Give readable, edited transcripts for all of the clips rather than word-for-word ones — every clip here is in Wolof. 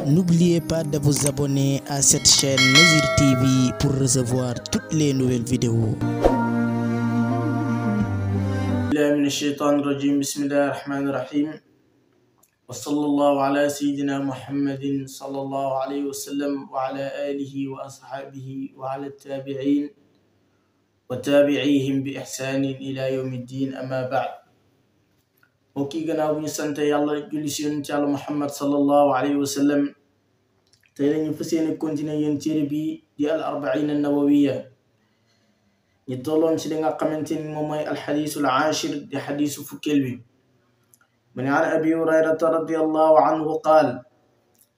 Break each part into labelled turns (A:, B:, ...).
A: N'oubliez pas de vous abonner à cette chaîne Nazir TV pour recevoir toutes les nouvelles vidéos.
B: من الشيطان الرجيم بسم الله الرحمن الرحيم وصلى الله على سيدنا محمد صلى الله عليه وسلم وعلى آله وأصحابه وعلى التابعين وتابعيهم بإحسان إلى يوم الدين أما بعد وكي غناو ني سانت يالا جولي سي يونت يالا محمد صلى الله عليه وسلم تاي لا ني فاسيني كونتيني ين تيري بي دي الأربعين النووية نتولون سي ليغا خامتيني موماي الحديث العاشر دي حديث فكيل بي من عن أبي هريرة رضي الله عنه قال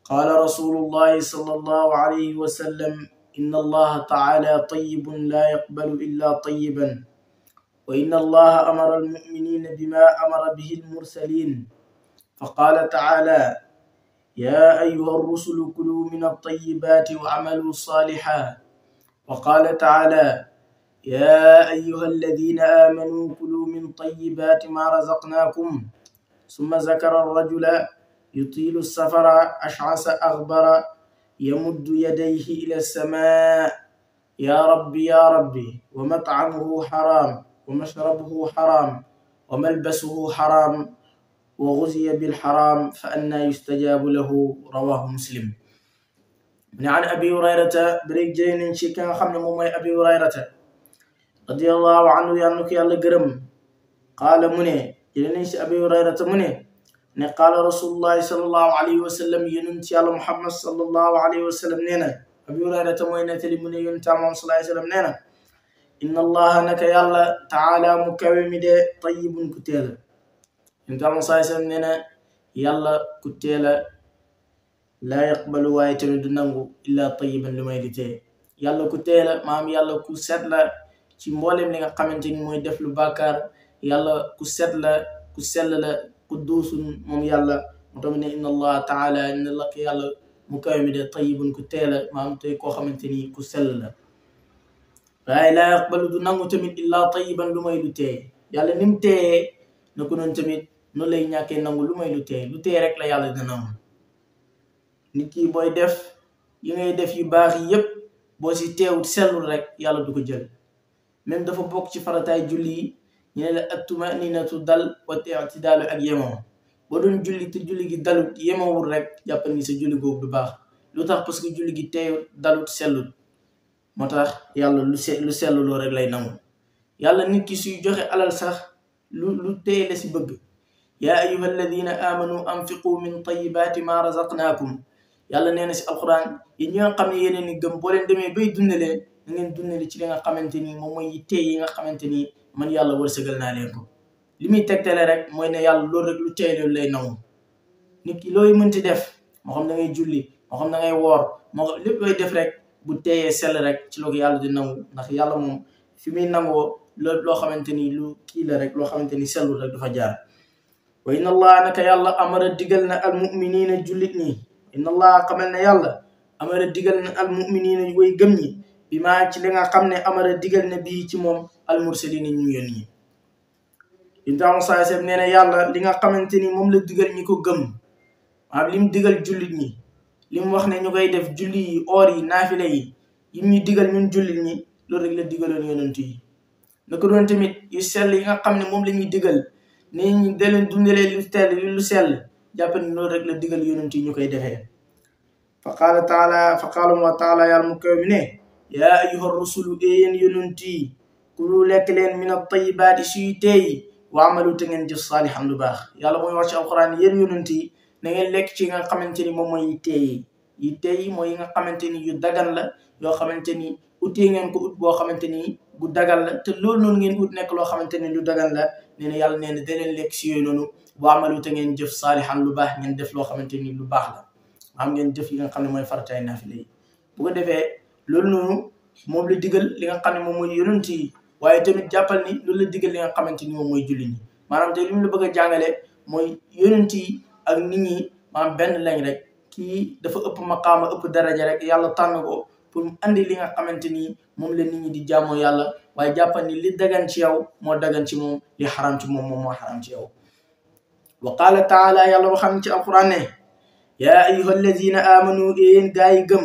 B: قال رسول الله صلى الله عليه وسلم إن الله تعالى طيب لا يقبل إلا طيبا وإن الله أمر المؤمنين بما أمر به المرسلين فقال تعالى يا أيها الرسل كلوا من الطيبات وعملوا صالحا وقال تعالى يا أيها الذين آمنوا كلوا من طيبات ما رزقناكم ثم ذكر الرجل يطيل السفر أشعث أغبر يمد يديه إلى السماء يا ربي يا ربي ومطعمه حرام ومشربه حرام وملبسه حرام وغزي بالحرام فأنى يستجاب له رواه مسلم. من عن أبي هريرة بريك جين شيكا خمن مومي أبي هريرة رضي الله عنه يانك يالا غرم قال مني جلنيش أبي هريرة مني قال رسول الله صلى الله عليه وسلم يننت يالا محمد صلى الله عليه وسلم نينا أبي هريرة موينة مني يننت محمد صلى الله عليه وسلم نينا إن الله نك يالا تعالى مكوم دي طيب كتيلا يننت محمد صلى الله عليه وسلم نينا يالا كتيلا لا يقبل وايتم دنانغو إلا طيبا لما يلتي يالا كتيلا مام يالا كو سدلا ci mbolem li nga xamanteni moy def lu bakkar yalla ku set la ku sel la ku dusun mom yalla motam ne inna allah ta'ala inna lak yalla mukawmi de tayyibun ku tela maam tay ko xamanteni ku sel la la yaqbalu du nangu tamit illa tayyiban lumay lu tey yalla nim tey nako non tamit no lay ñaké nangu lumay lu tey rek la yalla dina nangu nit ki boy def yi ngay def yu baax yépp bo ci teewut selul rek yalla du ko jël même dafa bok ci faratay julli ñe la at-tumaninatu dal wa i'tidalu ak yemo bo doon julli te julli gi dalut yemowul rek jappal ni sa julli gog du bax lutax parce que julli gi teew dalut sellut motax yalla lu sellu lo rek lay nangu yalla nit ki suy joxe alal sax lu teey la ci bëgg ya ayyuhal ladina amanu anfiqu min tayyibati ma razaqnakum yalla neena ci alquran yi ñoo xamne yeneen ni gëm bo leen démé bay dundale ngeen dundale ci li nga xamanteni mom moy yitte yi nga xamanteni man yalla wërsegal na leen ko limi tektale rek moy ne yalla lool rek lu teeyel lay naw nit ki loy mënti def mo xam da ngay julli mo xam da ngay wor mo lepp loy def rek bu teeyé sel rek ci lo yalla di naw ndax yalla mom fi mi nango lo xamanteni lu ki la rek lo xamanteni selul rek du fa jaar wa inna allaha naka yalla amara digalna al mu'minina julitni inna allaha qamalna yalla amara digalna al mu'minina way gëm ñi bima ci li nga xamne amara digal na bi ci mom al mursalin ñu yoni inta musa seb neena yalla li nga xamanteni mom la digal ñi ko gëm am lim digal julit ñi lim wax ne ñukay def julli or yi nafila yi yim ñi digal ñun julit ñi lo rek la digalon yonent yi nako don tamit yu sel yi nga xamne mom lañuy digal ne ñi delen dundale lu sel jappal no rek la digal yonent yi ñukay defé fa qala ta'ala fa qala wa ta'ala ya al-mukawmine يا أيها الرسل إين يننتي كلوا لكلين من الطيبات شيتي وعملوا تنين جف صالحا لباخ يالا موي واش القرآن ين يننتي نين لك ci nga xamanteni mom moy yitey moy nga xamanteni yu dagan la yo xamanteni uti ngeen ko ut bo xamanteni bu dagal la te lool non ngeen ut nek lo xamanteni lu dagan la neena yalla neena de len lek ci yoy nonu wa amalu te ngeen jëf salihan lu baax ngeen def lo xamanteni lu baax la am ngeen def yi nga xamne moy faratay nafile bu ko defé loolu noonu moom la digal li nga xam ne moom mooy yonent yi waaye tamit jàppal ni loolu la digal li nga xamante ni moom mooy julli ñi maanaam tey li mu la bëgg a jàngale mooy yonent yi ak nit ñi maanaam benn lañ rek kii dafa ëpp maqaama ëpp daraja rek yàlla tànn ko pour mu andi li nga xamante ni moom la nit ñi di jaamoo yàlla waaye jàppal ni li dagan ci yow moo dagan ci moom li xaram ci moom moo xaram ci yow wa qaala taala yàlla waxam ci alquran ne yaa ayyuha alladina amanu yéen gaa yi gëm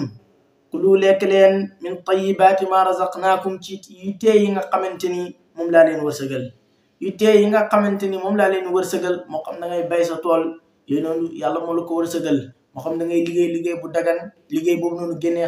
B: kulu lekk leen min tayibaati ma razaqnaakum ci yu tee yi nga xamante ni moom laa leen wërsëgal yu tee yi nga xamante ni moom laa leen wërsëgal moo xam da ngay bay sa tool yooyu noonu yàlla moo la ko wërsëgal moo xam da ngay liggéey bu dagan liggéey boobu noonu génnee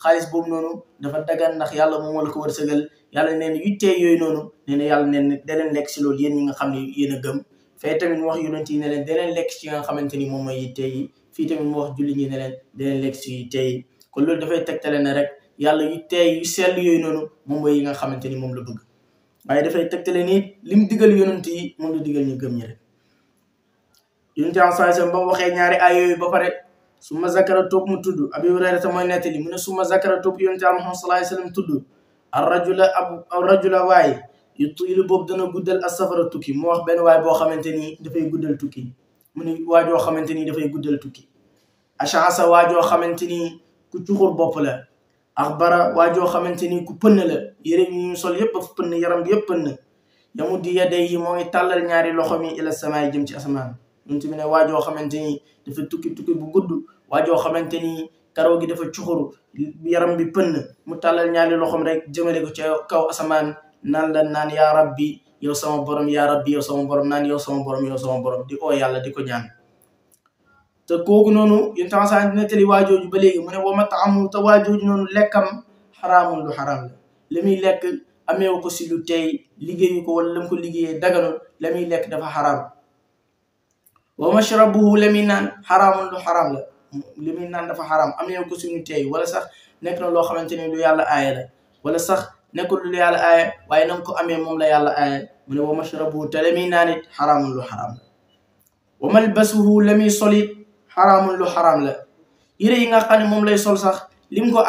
B: xaalis boobu noonu dafa dagan ndax yàlla moom moo la ko wërsëgal yàlla nee na yu tee yooyu noonu nee na yàlla nee na da leen lekk si loolu yéen ñi nga xam ne yéen a gëm fee tamit mu wax yonent yi ne leen da leen lekk ci nga xamante ni moom mooy yu tee yi fii tamit mu wax julli ñi ne leen da leen lekk si yu tee yi kon loolu dafay tegtale ne rek yàlla yu tee yu sell yooyu noonu moom mooy yi nga xamante ni moom la bëgg waaye dafay tegtale ni lim digal yonent yi moom la digal ñu gëm ñi rek yonent am saa ba waxee ñaari ay yooyu ba pare suma zakara topp mu tudd Abi Hurayra mooy nettali mu ne suma zakara topp yonent am Muhammad sallallahu alayhi wasallam tudd ar rajula waaye yu tuilu boobu dana guddal as-safara tukki mu wax benn waay boo xamante ni dafay guddal tukki mu ne waajoo xamante ni dafay guddal tukki ash'asa waajoo xamante ni ku cuxur bopp la axbara waajoo xamante ni ku pënn la yére ñu sol yépp af pënn yaram bi yépp pënn yamuddi yadayhi moo ngi tàllal ñaari loxo mi ila samaay jëm ci asamaan ñuntu mi ne waajoo xamante ni dafa tukki bu gudd waajoo xamante ni karaw gi dafa cuxur yaram bi pënn mu tàllal ñaari loxom rek jëmale ko ci kaw asamaan naan yaa rabbi yow sama borom yaa rabbi yow sama borom naan yow sama borom di oo yàlla di ko ñaan te kooku noonu yéen tamit saa nettali waajooju ba léegi mu ne wa mat'amuhu te waajooju noonu lekkam xaraamun lu xaraam la la muy lekk ameewu ko si lu tey liggéeyu ko wala la mu ko liggéeyee daganul la muy lekk dafa xaraam wa mashrabuhu la muy naan xaraamun lu xaraam la li muy naan dafa xaraam ameewu ko si lu tey wala sax nekk na loo xamante ni lu yàlla aaya la wala sax nekkul lu yàlla aaya waaye na nga ko amee moom la yàlla aaya mu ne wa mashrabuhu te la muy naan it xaraamun lu xaraam la wa malbasuhu la muy solit xaraamun lu xaraam la yére yi nga xam ne moom lay sol sax lim ko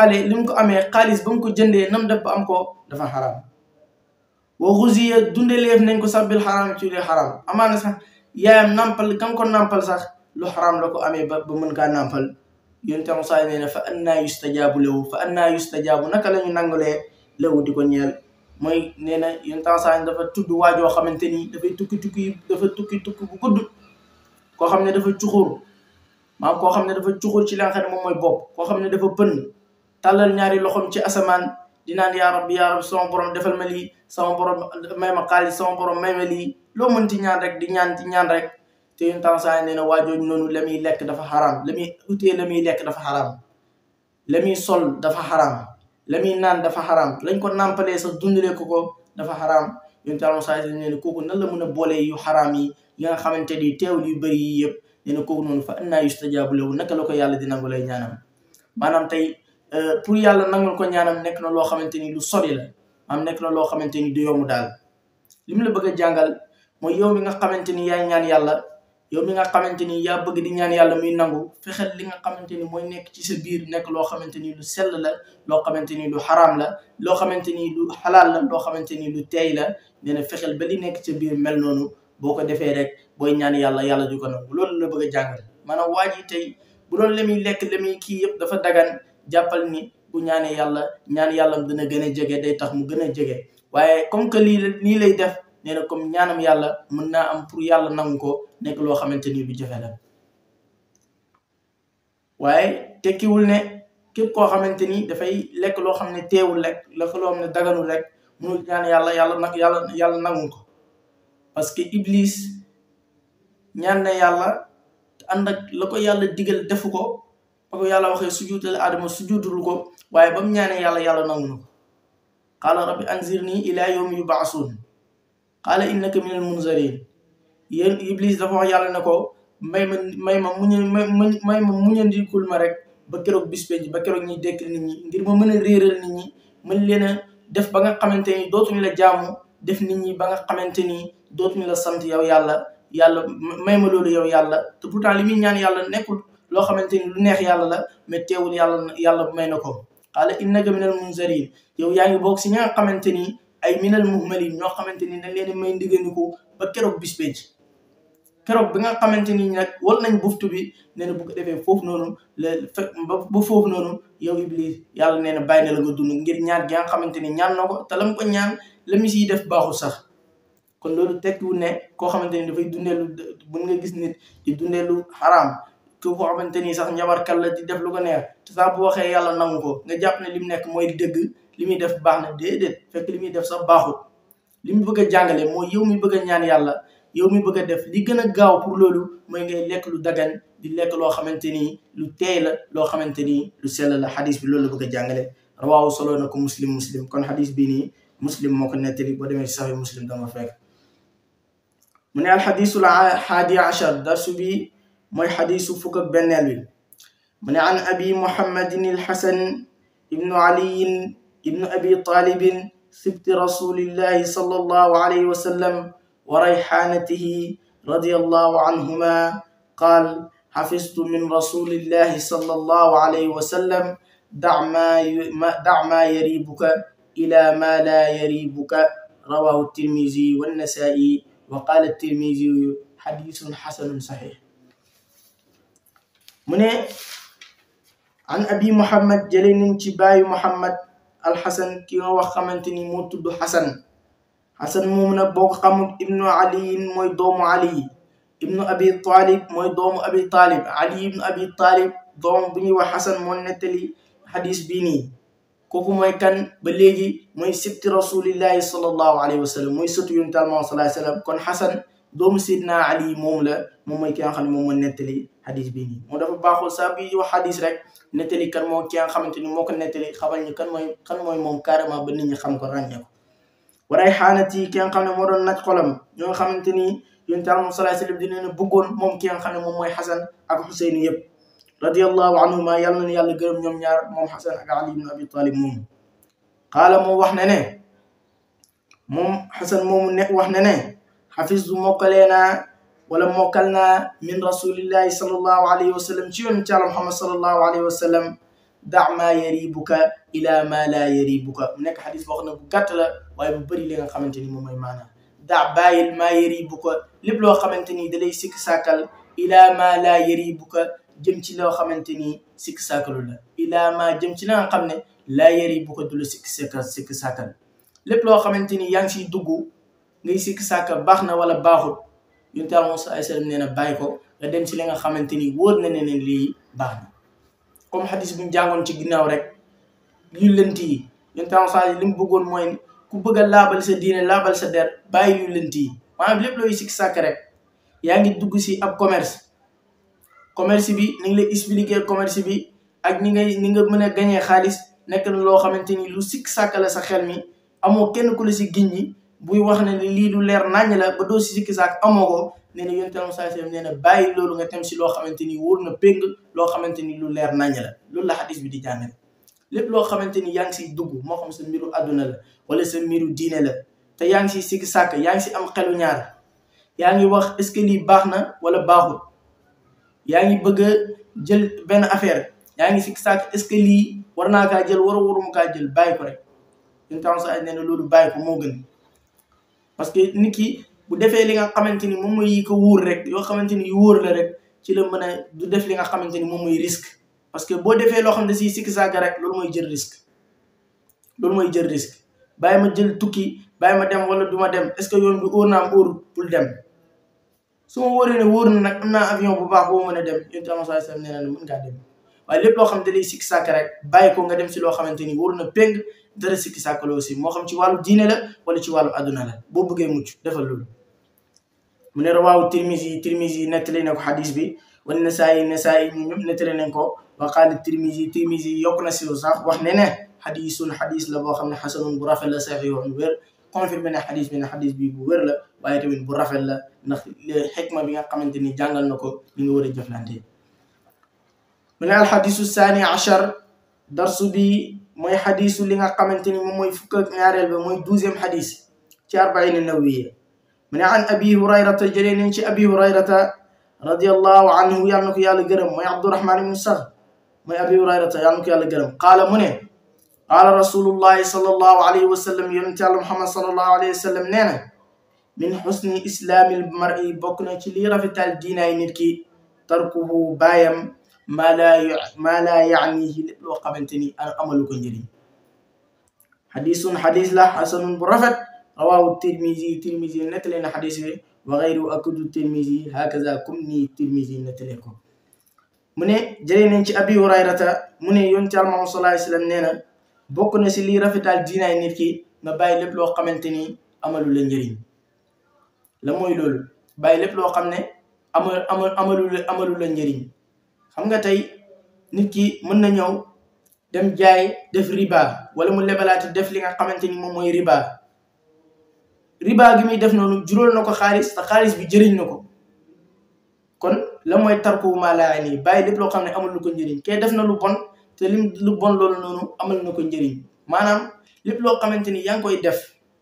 B: amee xaalis ba mu ko jëndee nam def ba am ko dafa xaraam wa xuziya dundeleef nañ ko sax bil xaraam ci lu xaraam amaana sax yaayam nampal kam ko nampal sax lu xaraam la ko amee ba mën kaa nampal yéen tam saa nee na fa annaa yustajaabu lahu fa annaa yustajaabu naka la ñu nangulee lahu di ko ñeel mooy nee na yéen tam saa dafa tudd waajoo xamante ni dafay tukki bu gudd koo xam ne dafa cuxur maam koo xam ne dafa cuxur ci li nga xam ne moom mooy bopp koo xam ne dafa pënn tàllal ñaari loxom ci asamaan di naan yaa rabbi sama borom defal ma lii sama borom may ma xaalis sama borom may ma lii loo mënti ñaan rek di ñaan rek te yéen tam saa nee na waajooju noonu la muy lekk dafa xaraam la muy utee la muy lekk dafa xaraam la muy sol dafa xaraam la muy naan dafa xaraam lañ ko nàmpalee sax dundalee ko dafa xaraam yéen tam saa nee na kooku nan la mën a boolee yu xaraam yi nga xamante ni teewul yu bëri yi yëpp nee na kooku noonu fa annaa yustajaabu lahu naka la ko yàlla di nangu lay ñaanam maanaam tey pour yàlla nangul ko ñaanam nekk na loo xamante ni lu sori la maanaam nekk na loo xamante ni du yomb daal li mu la bëgg a jàngal mooy yow mi nga xamante ni yaay ñaan yàlla yow mi nga xamante ni yaa bëgg di ñaan yàlla muy nangu fexeel li nga xamante ni mooy nekk ci sa biir nekk loo xamante ni lu sell la loo xamante ni lu xaraam la loo xamante ni lu xalaal la loo xamante ni lu teey la nee na fexeel ba li nekk ci biir mel noonu boo ko defee rek booy ñaan yàlla du ko nangu loolu la bëgg a jàngal maanaam waa ji tey bu doon la muy lekk la muy kii yëpp dafa dagan jàppal ni bu ñaanee yàlla ñaan yàllam dina gën a jege day tax mu gën a jege waaye comme que lii lay def nee na comme ñaanam yàlla mën naa am pour yàlla nangu ko nekk loo xamante ni lu jafe la waaye tekkiwul ne képp koo xamante ni dafay lekk loo xam ne teewul lekk loo xam ne daganul rek mënul ñaan yàlla nangu ko parce que Iblis ñaan na yàlla ànd ak la ko yàlla digal defu ko ba ko yàlla waxee sujuutal Adama sujuutul ko waaye ba mu ñaanee yàlla nangu na ko qaala rabbi anzirni ila yawmi yub'asun qaala innaka minal munzarin yéen Iblis dafa wax yàlla ne ko may ma muñandikul ma rek ba keroog bis penc ba keroog ñuy dekkal nit ñi ngir ma mën a réeral nit ñi mën leen a def ba nga xamante ni dootuñu la jaamu def nit ñi ba nga xamante ni dootuñu la sant yow yàlla may ma loolu yow yàlla te pourtant li muy ñaan yàlla nekkul loo xamante ni lu neex yàlla la mais teewul yàlla may na ko qaala innaka minal munzarin yow yaa ngi bokk si ñi nga xamante ni ay minal muhmalin ñoo xamante ni dañ leen may ndiganiku ba keroog bis penc keroog bi nga xamante ni nag wal nañ buftu bi nee na bu ko defee foofu noonu la fekk ba foofu noonu yow Iblis yàlla nee na bàyyi na la nga dund ngir ñaan gi nga xamante ni ñaan na ko te la mu ko ñaan la mu siy def baaxul sax kon loolu tekkiwul ne koo xamante ni dafay dundee lu mën nga gis nit di dundee lu xaraam ko xamante ni sax njabarkat la di def lu ko neex te sax bu waxee yàlla nangu ko nga jàpp ne li mu nekk mooy dëgg li muy def baax na déedéet fekk li muy def sax baaxut. li mu bëgg a jàngale mooy yow mi bëgg a ñaan yàlla yow mi bëgg a def li gën a gaaw pour loolu mooy ngay lekk lu dagan di lekk loo xamante ni lu teey la loo xamante ni lu sell la. xadis bi loolu la bëgg a jàngale. rawaahu solo na ko muslim kon xadis bii nii muslim moo ko nettali boo demee ci saxi muslim dama fekk. mu ne alxadisul haadi achar darsu bi mooy xadisu fukk ak benneel bi. mu ne an abi muhammadin alxasan ibnu aliyin ibnu abi talibin سبت رسول الله صلى الله عليه وسلم وريحانته رضي الله عنهما قال حفظت من رسول الله صلى الله عليه وسلم دع ما يريبك إلى ما لا يريبك رواه الترمذي والنسائي وقال الترمذي حديث حسن صحيح. من عن أبي محمد جلين باي محمد alxasan ki nga wax xamante ni moo tudd xasan moom nag boo ko xamul ibnu aliyin mooy doomu ali ibnu abi talib mooy doomu abi talib ali ibnu abi talib doom bu ñuy wax xasan moo nettali xadis bii nii. kooku mooy kan ba léegi mooy sibti rasulillahi sallallahu alayhi wa sallam mooy sëtu yonent Yàlla sallallahu alayhi wa sallam kon xasan doomu sidna ali moom la moom mooy ki nga xam ne moom moo nettali xadis bii nii. moo dafa baaxul saa bi wax xadis rek nettali kan moo ki nga xamante ni moo ko nettali xamal ñu kan mooy moom carrément ba nit ñi xam ko ràññee ko. wa rayhaanati ki nga xam ne moo doon naj xolam ñoo nga xamante ni yonent Yàlla sallallahu alayhi wa sallam dina ne bëggoon moom ki nga xam ne moom mooy xasan ak xuseynu yëpp radiyallahu anhuma yàlla na yàlla gërëm ñoom ñaar moom xasan ak ali ibn abi talib moomu. qaala moom wax ne moom xasan moomu wax ne xafistu mokkalee naa wala mokkal naa min rasulillahi sallallahu alayhi wa sallam ci yonent Yàlla Muhammad sallallahu alayhi wa sallam da ma yaribuka ila ma la yaribuka mu nekk xadis boo xam ne bu gàtt la waaye bu bëri li nga xamante ni moom mooy maanaam da bàyyil ma yaribuka lépp loo xamante ni da lay sikk sàkkal ila ma la yaribuka jëm ci loo xamante ni sikk sàkkalu la ila ma jëm ci la nga xam ne la yaribuka du la sikk sàkkal lépp loo xamante ni yaa ngi siy dugg ngay sikk sàkkal baax na wala baaxut yonent Yàlla Muhammad sallallahu alayhi wa sallam nee na bàyyi ko nga dem ci li nga xamante ni wóor na ne lii baax na. comme xadis bi ñu jàngoon ci ginnaaw rek yu lënt yi yonent Yàlla sallallahu li mu bëggoon mooy ku bëgg a laabal sa diine laabal sa der bàyyi yu lënt yi maanaam lépp looy sikk sàkk rek yaa ngi dugg si ab commerce bi ni ngi lay expliquer commerce bi ak ni nga mën a gañee xaalis nekk na loo xamante ni lu sikk sàkk la sa xel mi amoo kenn ku la si giñ ñi buy wax ne lii lu leer naññ la ba doo si sikki sàkk amoo ko nee na yonent Yàlla sallallahu alayhi wa sallam nee na bàyyi loolu nga tem si loo xamante ni wóor na péng loo xamante ni lu leer naññ la loolu la xadis bi di jàngale. lépp loo xamante ni yaa ngi siy dugg moo xam sa mbiru àdduna la wala sa mbiru diine la te yaa ngi siy sikki sàkk yaa ngi si am xelu ñaar yaa ngi wax est-ce que lii baax na wala baaxul yaa ngi bëgg a jël benn affaire yaa ngi sikki sàkk est-ce que lii war naa kaa jël waruma kaa jël bàyyi ko rek yonent Yàlla sallallahu alayhi wa sallam nee na loolu bàyyi ko moo gën. parce que nit ki bu defee li nga xamante ni moom mooy yi ko wóor rek yoo xamante ni yu wóor la rek ci la mën a du def li nga xamante ni moom mooy risque parce que boo defee loo xam ne si sikki sàkk rek loolu mooy jël risque bàyyi ma jël tukki bàyyi ma dem wala du ma dem est-ce que yoon bi óor naa am óorul pour dem su ma wóoree ne wóor na nag am naa avion bu baax boo mën a dem yonent Yàlla sallallahu alayhi wa sallam nee na mën ngaa dem waaye lépp loo xam ne da lay sikki sàkk rek bàyyi ko nga dem si loo xamante ni wóor na péng dara sikki sàkkaloo aussi moo xam ci wàllu diine la wala ci wàllu adduna la boo bëggee mucc defal loolu. mu ne rawaahu Tirmizi nettali na ko xadis bi wa Nasaa'i ñu ñëpp nettali nañ ko wa qaala Tirmizi yokk na si sax wax ne xadis la boo xam ne xasanun bu rafet la saxiihun bu wér confirmé na xadis bi ne xadis bi bu wér la waaye tamit bu rafet la ndax xikma bi nga xamante ni jàngal na ko li nga war a jëflante. mu ne alxadisu saani achar darsu bi mooy xadisu li nga xamante ni moom mooy fukk ak ñaareel ba mooy 12e xadis ci 40 nawawiya. mu ne an abi hurayrata jëlee nañ ci abi hurayrata radiyallahu anhu yàlla na ko yàlla gërëm mooy abdurahman ibn Sakhr mooy abi hurayrata yàlla na ko yàlla gërëm qaala mu ne qaala rasulullahi sallallahu alayhi wa sallam yonent Yàlla Muhammad sallallahu alayhi wa sallam nee na min xusni islaamil mar'i bokk na ci lii rafetal diinaay nit ki tarkuhu baayam maa laa yaanihi lépp loo xamante ni amalu ko njëriñ. xadis la xasanun bu rafet rawaahu Tirmizi nettali na xadis bi wa gayru akudu Tirmizi hakaza comme ni Tirmizi nettali ko. mu ne jëlee nañ ci Abi Hurayrata mu ne yonent Yàlla Muhammad sallallahu alayhi wa sallam nee na bokk na si lii rafetal diinaay nit ki nga bàyyi lépp loo xamante ni amalu la njëriñ. la mooy loolu bàyyi lépp loo xam ne amalu la njëriñ. xam nga tey nit ki mën na ñëw dem jaay def riba wala mu lebalaati def li nga xamante ni moom mooy riba gi muy def noonu juróol na ko xaalis te xaalis bi jëriñ na ko. kon la mooy tarku maa laa yaanii bàyyi lépp loo xam ne amul lu ko njëriñ kee def na lu bon te lu bon loolu noonu amal na ko njëriñ. maanaam lépp loo xamante ni yaa ngi koy def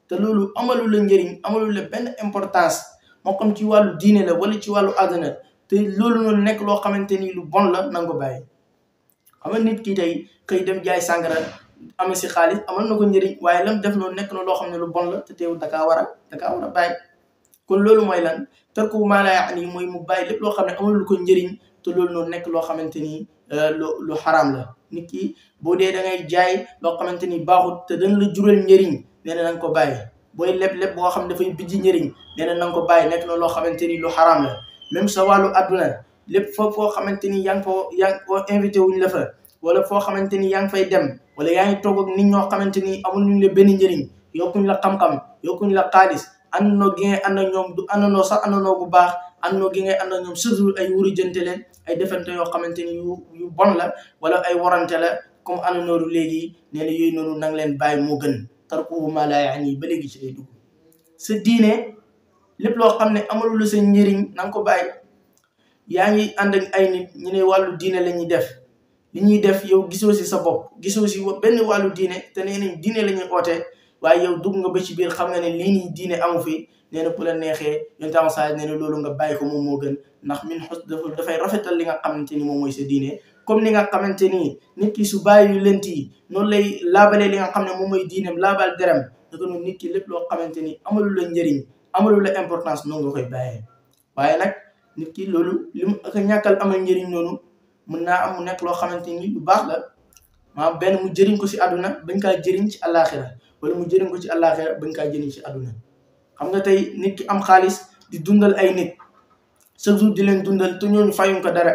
B: te loolu amalu la njëriñ amalu la benn importance moo xam ci wàllu diine la wala ci wàllu àdduna te loolu noonu nekk loo xamante ni lu bon la na nga ko bàyyi. xam nga nit ki tey xëy dem jaay sàngara am si xaalis amal na ko njëriñ waaye lam def noonu nekk na loo xam ne lu bon la te teewul dakaa war a bàyyi. kon loolu mooy lan tarku maa laa yaanii mooy mu bàyyi lépp loo xam ne amul lu ko njëriñ te loolu noonu nekk loo xamante ni lu xaraam la. nit ki boo dee da ngay jaay loo xamante ni baaxut te dañ la jural njëriñ nee na nga ko bàyyi. booy leb boo xam ne dafay bijji njëriñ nee na nga ko bàyyi nekk na loo xamante ni lu xaraam la. même sa wàllu àdduna lépp foo xamante ni yaa ngi ko invité wuñ la fa wala foo xamante ni yaa ngi fay dem wala yaa ngi toog ak nit ñoo xamante ni amul ñu la benn njëriñ yokkuñ la xam-xam yokkuñ la xaalis àndandoo gi ngay ànd ak ñoom du àndandoo sax àndandoo bu baax àndandoo gi ngay ànd ak ñoom surtout ay wuri jënte leen ay defante yoo xamante ni yu bon la wala ay warante la comme àndandooru léegi nee na yooyu noonu nang leen bàyyi moo gën tarku maa laa yaanii ba léegi ci lay dugg. sa diine lépp loo xam ne amalu la sa njëriñ na nga ko bàyyi. yaa ngi ànd ak ay nit ñu ne wàllu diine la ñuy def li ñuy def yow gisoo si sa bopp gisoo si benn wàllu diine te nee nañ diine la ñuy oote waaye yow dugg nga ba ci biir xam nga ne lii nii diine amu fi nee na bu la neexee yonent am saa nee na loolu nga bàyyi ko moom moo gën ndax min xos dafay rafetal li nga xamante ni moom mooy sa diine. comme ni nga xamante ni nit ki su bàyyi lent yi noonu lay laabalee li nga xam ne moom mooy diineem laabal derem naka noonu nit ki lépp loo xamante ni amalu la njëriñ amalu la importance noonu nga koy bàyyee. waaye nag nit ki loolu li mu ak ñàkkal amal njëriñ noonu mën naa am mu nekk loo xamante ni lu baax la maanaam benn mu jëriñ ko si àdduna bañ kaa jëriñ ci àllaaxira wala mu jëriñ ko ci àllaaxira bañ kaa jëriñ ci àdduna. xam nga tey nit ki am xaalis di dundal ay nit chaque jour di leen dundal te ñooñu fayuñ ko dara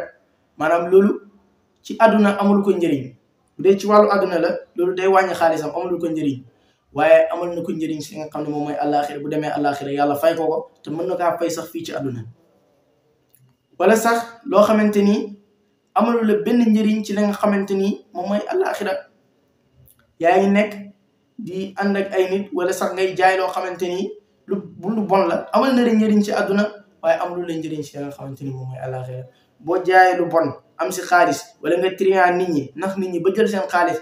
B: maanaam loolu ci àdduna amul ko njëriñ bu dee ci wàllu àdduna la loolu day wàññi xaalisam amul ko njëriñ waaye amal na ko njëriñ si nga xam ne moom mooy àllaaxira bu demee àllaaxira yàlla fay ko te mën na kaa fay sax fii ci àdduna. wala sax loo xamante ni amalu la benn njëriñ ci la nga xamante ni moom mooy àllaaxira yaa ngi nekk di ànd ak ay nit wala sax ngay jaay loo xamante ni lu bon la amal na la njëriñ ci àdduna waaye amalu la njëriñ ci la nga xamante ni moom mooy àllaaxira. boo jaayee lu bon am si xaalis wala nga triant nit ñi ndax nit ñi ba jël seen xaalis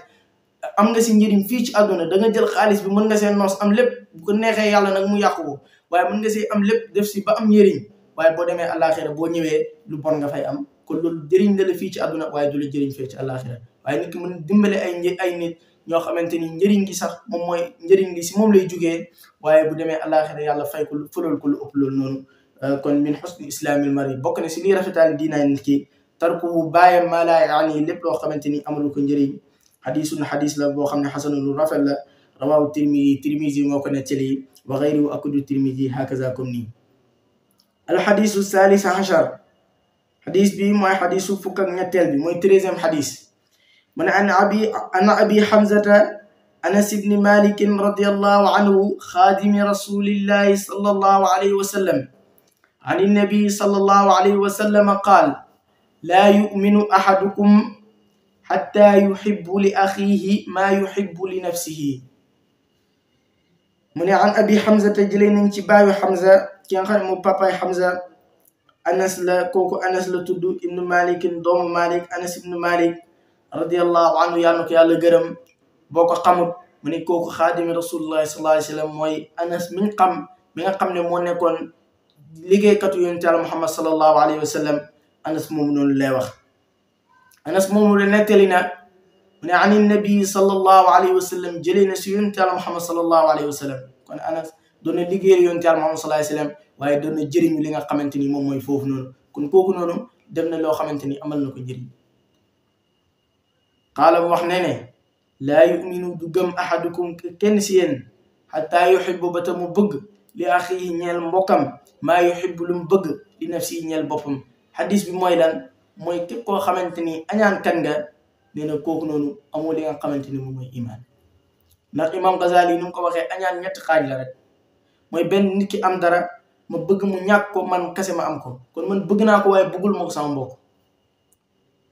B: am nga si njëriñ fii ci àdduna da nga jël xaalis bi mën nga seen noos am lépp bu ko neexee yàlla nag mu yàqu ko waaye mën nga see am lépp def si ba am njëriñ waaye boo demee àllaaxira boo ñëwee lu bon nga fay am kon loolu jëriñ la fii ci àdduna waaye du la jëriñ fee ci àllaaxira. waaye nit ki mën dimbale ay nit ñoo xamante ni njëriñ gi sax moom mooy njëriñ gi si moom lay jugee waaye bu demee àllaaxira yàlla fay ko fëlal ko lu ëpp loolu noonu. kon min xusni islaamil mari bokk na si lii rafetal diinaay nit ki tarku bàyyam maa laa yaanii lépp loo xamante ni amalu ko njëriñ. xadis la boo xam ne xasanu lu rafet la rawaahu tirmisi moo ko nettali wa gayruhu akudu tirmisi hakaza comme nii. alxadisu salis achar xadis bi mooy xadisu fukk ak ñetteel bi mooy 13e xadis mu ne an abi hamzata anas ibni malikin radiallahu anhu xaadimi rasulillahi sallallahu alayhi wa sallam an innabi sallallahu alayhi wa sallam qaal laa yuminu ahadukum xatta yuhibbu li axiihi maa yuhibbu li nafsihi. mu ne an abi hamzata jëlee nañ ci baayu hamza ki nga xam ne moom papaay hamza anas la kooku anas la tudd ibnu malikin doomu malik anas ibnu malik radiallahu anhu yàlla na ko yàlla gërëm. boo ko xamut mu ne kooku xaadimi rasulullahi sallallahu alayhi wa sallam mooy anas mi nga xam ne moo nekkoon liggéeykatu yonent Yàlla muhammad sallallahu alayhi wa sallam anas moomu noonu lay wax. anas moomu la nettali na mu ne ani nabi sallallahu alayhi wa sallam jëlee na si yonent Yàlla muhammad sallallahu alayhi wa sallam kon anas doon na liggéeyal yonent Yàlla muhammad sallallahu alayhi wa sallam waaye doon na jëriñu li nga xamante ni moom mooy foofu noonu kon kooku noonu dem na loo xamante ni amal na ko njëriñ. qaala mu wax ne laa yuminu du gëm ahadukum kenn si yéen xataa yuhibbu ba ta mu bëgg li axiihi ñeel mbokkam maa yuhibbu lu mu bëgg li nafsi ñeel boppam. xadis bi mooy lan mooy képp koo xamante ni añaan kan nga nee na kooku noonu amoo li nga xamante ni moom mooy iman. ndax imam Ghazali nu mu ko waxee añaan ñetti xaaj la rek mooy benn nit ki am dara ma bëgg mu ñàkk ko man kese ma am ko kon man bëgg naa ko waaye bëggul ma ko sama mbokk.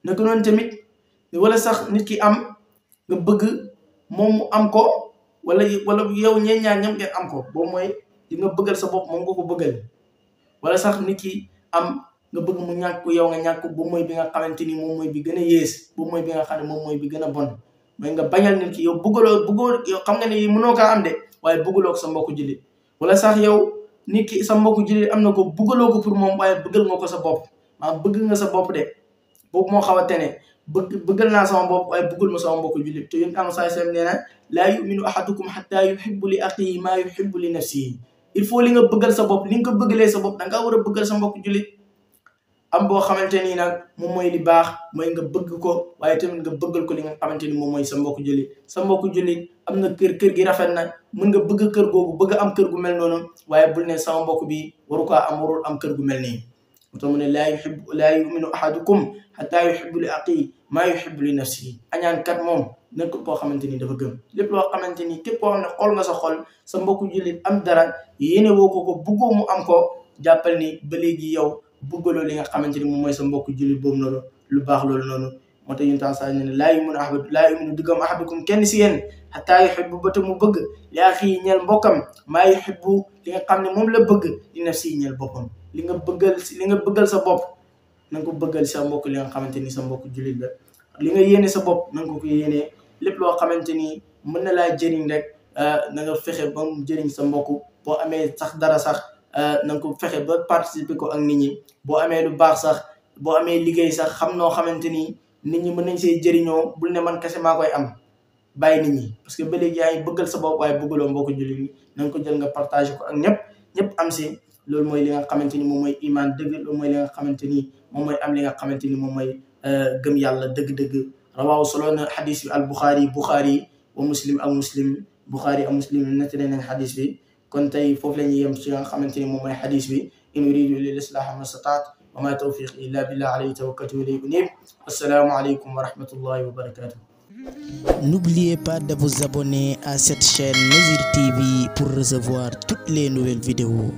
B: naka noonu tamit wala sax nit ki am nga bëgg moom mu am ko wala yow ñeen ñaar ñam ngeen am ko boobu mooy di nga bëggal sa bopp moom nga ko bëggal. wala sax nit ki am nga bëgg mu ñàkk yow nga ñàkk boobu mooy bi nga xamante ni moom mooy bi gën a yées boobu mooy bi nga xam ne moom mooy bi gën a bon mooy nga bañal nit ki yow bëggoo yow xam nga ne mënoo kaa am de waaye bëggaloo ko sa mbokku jullit. wala sax yow nit ki sa mbokku jullit am na ko bëggaloo ko pour moom waaye bëggal nga ko sa bopp maanaam bëgg nga sa bopp de boobu moo xaw a tene bëggal naa sama bopp waaye bëggul ma sama mbokku jullit. te yéen am saa sam nee na laa yuminu ahadukum hatta yuhibbu li axihi maa yuhibbu li nafsihi. il faut li nga bëggal sa bopp li nga ko bëggalee sa bopp da nga war a bëggal sa mbokku jullit. am boo xamante ni nag moom mooy li baax mooy nga bëgg ko waaye tamit nga bëggal ko li nga xamante ni moom mooy sa mbokku jullit. sa mbokku jullit am na kër gi rafet na mën nga bëgg kër googu bëgg am kër gu mel noonu waaye bul ne sama mbokk bi waru ko am warul am kër gu mel nii. moo tax mu ne laa yuminu ahadukum hatta yuhibbu li axihi maa yuhibbu li nafsihi. añaan kat moom nekk koo xamante ni dafa gëm lépp loo xamante ni képp koo xam ne xool nga sa xol sa mbokku jullit am dara yéene woo ko bëggoo mu am ko jàppal ni ba léegi yow bëggaloo li nga xamante ni moom mooy sa mbokku jullit boobu noonu lu baax loolu noonu. moo tax yuntaan sa ne laa yuminu du gëm ahadukum kenn si yéen hatta yuhibbu ba te mu bëgg li axihi ñeel mbokkam maa yuhibbu li nga xam ne moom la bëgg li nafsihi ñeel boppam. li nga bëggal sa bopp na nga ko bëggal sa mbokk li nga xamante ni sa mbokk jullit la. li nga yéene sa bopp na nga ko yéenee lépp loo xamante ni mën na laa jëriñ rek na nga fexe ba mu jëriñ sa mbokk. boo amee sax dara sax na nga ko fexe ba participer ko ak nit ñi. boo amee lu baax sax boo amee liggéey sax xam noo xamante ni nit ñi mën nañ see jëriñoo bul ne man kese maa koy am bàyyi nit ñi. parce que ba léegi yaa ngi bëggal sa bopp waaye bëggaloo mbokk jullit ñi na nga ko jël nga partage ko ak ñëpp am si. loolu mooy li nga xamante ni moom mooy iman dëgg loolu mooy li nga xamante ni moom mooy am li nga xamante ni moom mooy gëm yàlla dëgg-dëgg. rawaaw solo na xadis bi al Buxaari wa muslim ak muslim Buxaari ak muslim nettali nañ xadis bi. kon tey foofu la ñuy yem ci nga xamante ni moom mooy xadis bi. in uridu illa al-islaaha ma stataat wa ma tawfiqi illa billah alayhi tawakkaltu wa ilayhi unib. Assalaamu aleykum wa rahmatullahi wa barakatuh.
A: N'oubliez pas de vous abonner à cette chaîne Nouzir TV pour recevoir toutes les nouvelles vidéos.